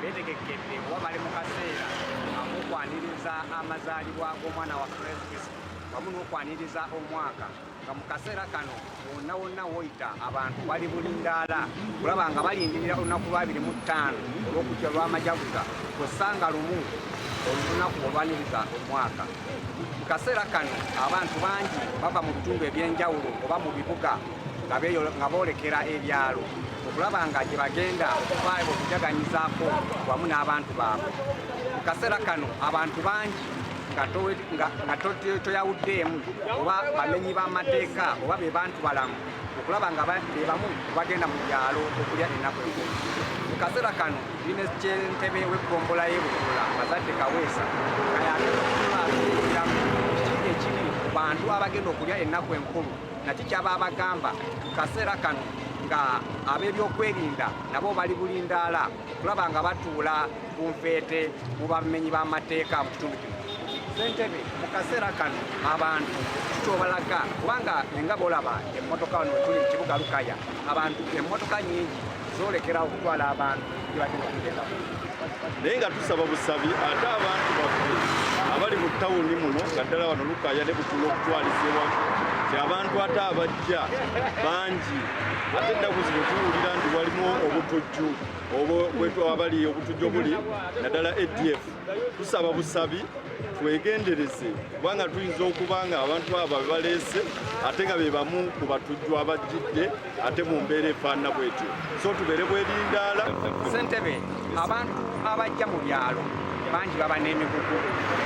Beetegekedde oba bali mu kaseera ak'okwaniriza amazaalibwa g'omwana wa Yesu Kristo wamu n'okwaniriza omwaka, nga mu kaseera kano wonna wonna woyita abantu bali bulindaala kulaba nga balindirira olunaku lwa 25 olw'okujja lw'amajaguza kw'ossa nga lumu olunaku olwaniriza omwaka. Mu kaseera kano abantu bangi bava mu bitundu ebyenjawulo oba mu bibuga nga boolekera ebyalo okulaba nga gye bagenda okufaayo okujaganyizaako wamu n'abantu baabwe. Mu kaseera kano abantu bangi nga toyawuddeemu oba bamenyi b'amateeka oba be bantu balamu okulaba nga be bamu bagenda mu byalo okulya ennaku enkulu. Mu kaseera kano ndi ne ssentebe w'eggombolola y'e Bukula, Bazadde Kaweesa, nga y'agenda okutulamu kiki ekiri ku bantu abagenda okulya ennaku enkulu, naki kyaba abagamba mu kaseera kano nga ab'ebyokwerinda nabo bali bulindaala okulaba nga batuula ku nfeete mu bamenyi b'amateeka mu kitundu kino. Ssentebe, mu kaseera kano abantu kikyobalaga, kubanga nga bolaba emmotoka wano wetuli mu kibuga Lukaya, abantu emmotoka nnyingi zoolekera okutwala abantu gye bagenda okugenda. Naye nga tusaba busabi ate abantu baffe abali mu tawuni muno, nga ddala wano Lukaya ne Butula okutwaliza ewamu, ti abantu ate abajja bangi, ate ennaku zino tuwulira nti walimu obutujju abali obutujju obuli naddala ADF. Tusaba busabi twegendereze, kubanga tuyinza okuba nga abantu abo bebaleese ate nga be bamu ku batujju abajjidde ate mu mbeera efaanana bwetyo, so tubeere bwerindaala. Ssentebe, abantu abajja mu byalo bangi baba n'emigugu,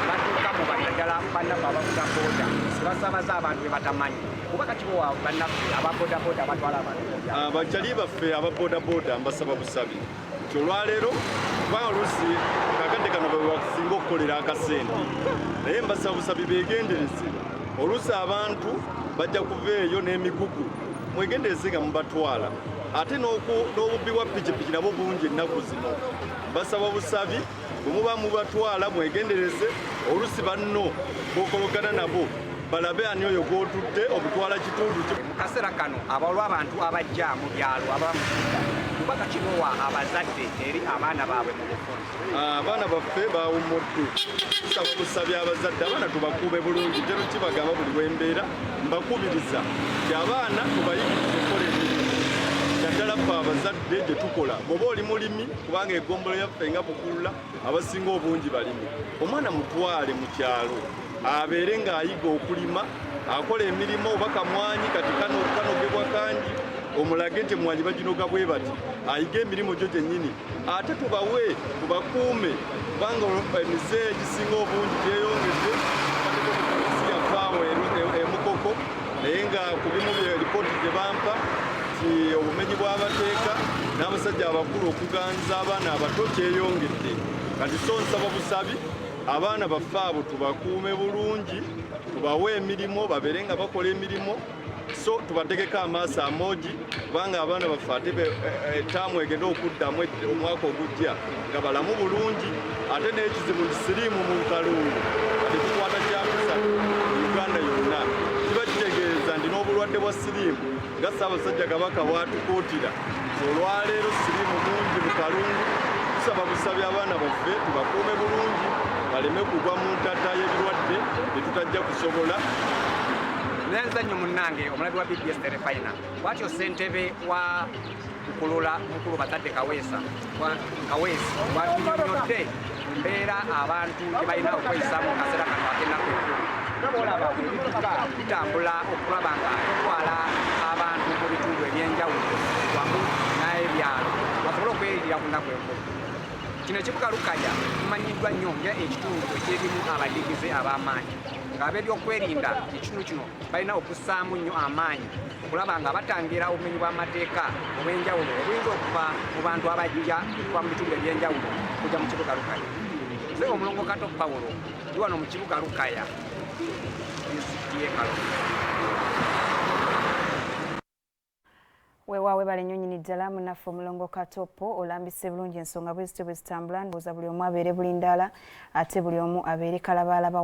batuuka mu naddala bannaffe abavuga booda basabaza abantu be batamanyi. Kuba kakibowa bannaffe aba bodaboda abatwala abantu mu byalo? Abakyali baffe aba bodaboda mbasaba busabi nti olwaleero, kubanga oluusi kakadde kano bwe basinga okukolera akasente, naye mbasaba busabi beegendereze. Oluusi abantu bajja kuva eyo n'emigugu, mwegendereze nga mubatwala. Ate n'obubbi bwa pikipiki nabwo bungi ennaku zino. Mbasaba busabi bwe muba mubatwala mwegendereze, oluusi banno bokologana nabo balabe ani oyo gw'otudde omutwala kitundu ki. Mu kaseera kano olw'abantu abajja mu byalo ababa mu kibuga, kubaka kibowa abazadde eri abaana baabwe mu bufunze? Abaana baffe bawummudde. Tusaba busabi abazadde abaana tubakuume bulungi. Tero kibagamba buli wembeera mbakubiriza nti abaana tubayigirize okukola emirimu, naddala ffe abazadde gye tukola. Bw'oba oli mulimi, kubanga eggombolo yaffe nga Bukulula abasinga obungi balimi, omwana mutwale mu kyalo abeere ng'ayiga okulima, akola emirimu, oba kamwanyi kati kanogebwa kangi, omulage nti emwanyi baginoga bwe bati, ayige emirimu gyo gyennyini. Ate tubawe tubakuume, kubanga emize egisinga obungi gyeyongedde. Polisi yaffe awo emukoko, naye nga ku bimu ripooti gye bampa nti obumenyi bw'abateeka n'abasajja abakulu okuganza abaana abato kyeyongedde kati. So nsaba busabi abaana baffe abo tubakuume bulungi, tubawe emirimu, babeere nga bakola emirimu, so tubategeko amaaso amoogi, kubanga abaana baffe ate ettaamu egenda okuddamu omwaka ogujja nga balamu bulungi. Ate n'ekizibu nti siriimu mu Kalungu kati tukwata kyakusatu mu Uganda yonna. Kiba kitegeeza nti n'obulwadde bwa siriimu, nga Ssaabasajja Kabaka bw'atukuutira nti olwaleero siriimu mungi mu Kalungu, tusaba busabi abaana baffe tubakuume bulungi baleme kugwa mu ntata y'ebirwadde bye tutajja kusobola. Nyanza nnyo munnange omulabi wa BBS Terefayina. Bwatyo ssentebe wa Bukulula mukulu Bazadde Kaweesa Kaweesi bwatunyonnyodde mu mbeera abantu gye balina okweyisaamu mu kaseera kano ak'ennaku enkulu. Nga bwolaba ebidduka bitambula okulaba nga bitwala abantu mu bitundu ebyenjawulo wamu n'ebyalo basobole okweyirira ku nnaku enkulu. Kino ekibuga Lukaya kimanyiddwa nnyo nga ekitundu ekyerimu abadigize ab'amaanyi, ng'ab'ebyokwerinda ekitundu kino balina okussaamu nnyo amaanyi okulaba nga batangira obumenyi bw'amateeka obw'enjawulo obuyinza okuva mu bantu abajja okuva mu bitundu ebyenjawulo okujja mu kibuga Lukaya. Nze Omulongo Kato Pawulo, ndi wano mu kibuga Lukaya, disitulikiti y'e Kalungu. Weewaawe bale nnyo nnyini ddala munnaffe Omulongo Katopo, olambise bulungi ensonga bwe zityo bwe zitambula. Ndowooza buli omu abeere bulindaala, ate buli omu abeere kalabaalaba.